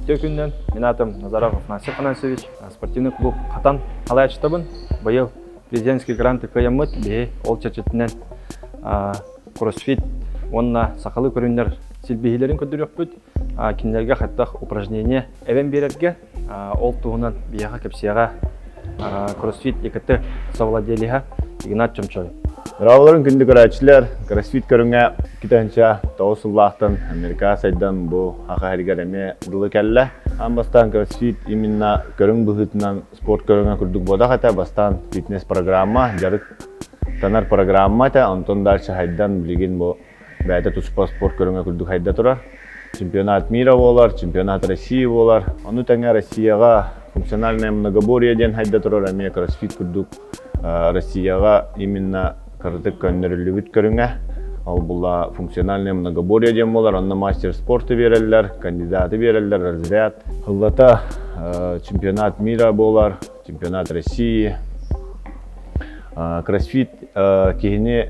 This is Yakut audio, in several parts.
Үтүө күнүнэн, мин аатым Назаров Афанасий Афанасьевич, спортивный клуб Хатан салайааччытабын. Быйыл президентский гранты кыайаммыт, биһи ол чэрчитинэн кроссфит уонна сахалыы көрүҥнэр силбиһиилэрин көрдөрүөхпүт. Кинилэргэ хайдах упражнение эбэн биэрэргэ, ол туһунан биһиэхэ кэпсиэҕэ кроссфит ИКТ совладелеһа Игнат Чомчой. Здраволарын күндү көрөөччүлэр, кроссфит көрүҥэ 2009 сыллаахтан Америка сайдан бу Саха сиригэр эмиэ дылы кэллэ. Аан бастаан кроссфит именно көрүҥ быһыытынан спорт көрүҥэ курдук буолбатах этэ. Бастаан фитнес-программа, дьарык танар программа этэ. Онтон дальше хайдан билигин бу бэйэтэ туспа спорт көрүҥэ курдук хайда турар. Чемпионат мира буолар, чемпионат России буолар. Ону тэҥэ Россияҕа функциональное многоборье диэн хайда турар эмиэ кроссфит курдук Россияҕа именно кыратык көннөрүллүбүт көрүҥэ. Ол була функциональное многоборье диэн буолар, онно мастер спорта биэрэллэр, кандидаты биэрэллэр, разряд. Сыллата чемпионат мира буолар, чемпионат России. Кроссфит киһини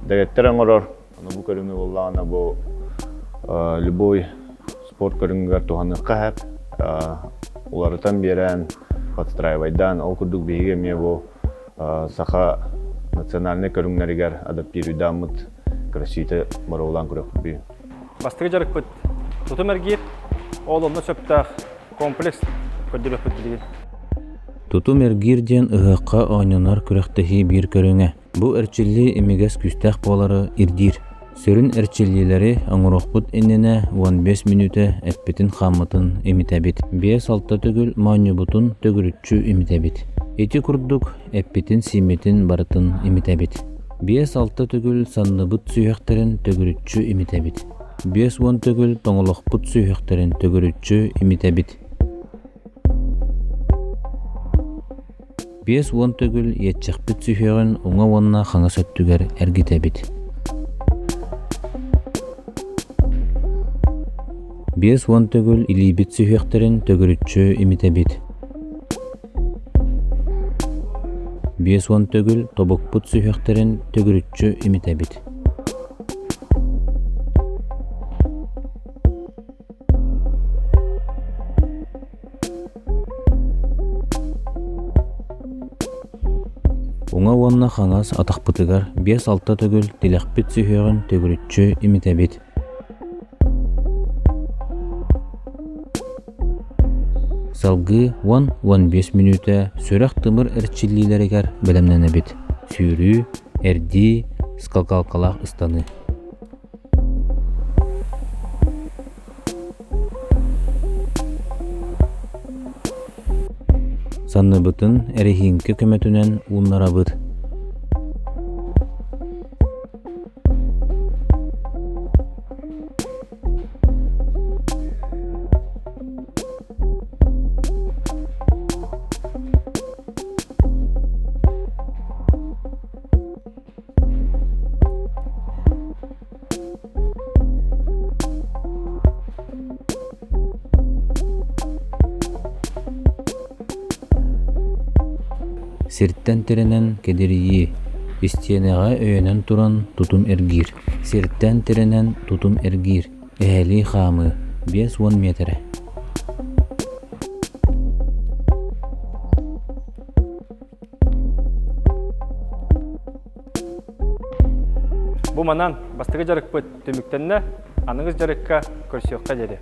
дэгэттэр оҥорор. Аны бу көрүҥү буоллаҕына бу любой спорт көрүҥүгэр туһаныахха сөп. Уларытан биэрэн, подстраивайдаан, ол курдук биһиги эмиэ бу саха национальнай көрүҥнэригэр адаптируйдааммыт кроссфиты боруобалаан көрүөхпүт. Бастакы дьарыкпыт тутум эргиир, ол онно сөптөөх комплекс көрдөрүөхпүт билигин. Тутум эргиир диэн ыһыахха оонньонор күрэхтэһии биир көрүҥэ. Бу эрчиллии имигэс күүстээх буолары ирдиир. Сүрүн эрчиллиилэри оҥоруохпут иннинэ 15 мүнүүтэ эппитин-хааммытын имитэбит. 5-6 төгүл моонньубутун төгүрүччү имитэбит. Ити курдук эппитин-сииммитин барытын имитэбит. 5-6 төгүл санныбыт сүһүөхтэрин төгүрүччү имитэбит. 50 төгүл тоҥолохпут сүһүөхтэрин төгүрүччү имитэбит. 50 төгүл иэччэхпит сүһүөҕүн уҥа уонна хаҥас өттүгэр эргитэбит. 50 төгүл илиибит сүһүөхтэрин төгүрүччү имитэбит. 50 төгүл тобукпут сүһүөхтэрин төгүрүччү имитэбит. Уҥа уонна хаҥас атахпытыгар 5-6 төгүл тилэхпит сүһүөҕүн төгүрүччү имитэбит. Салгыы 10-15 мүнүүтэ сүрэх-тымыр эрчиллиилэригэр бэлэмнэнэбит: сүүрүү, эрдии, скакалкалаах ыстаныы. Санныбытын эрэһииҥкэ көмөтүнэн ууннарабыт. Сиртэн тирэнэн кэдэрийии, истиэнэҕэ өйөнөн туран тутум эргиир, сиртэн тирэнэн тутум эргиир, эһэлии хаамыы, 50 миэтэрэ. Бу манан бастакы дьарыкпыт түмүктэннэ, аныгыс дьарыкка көрсүөххэ диэри.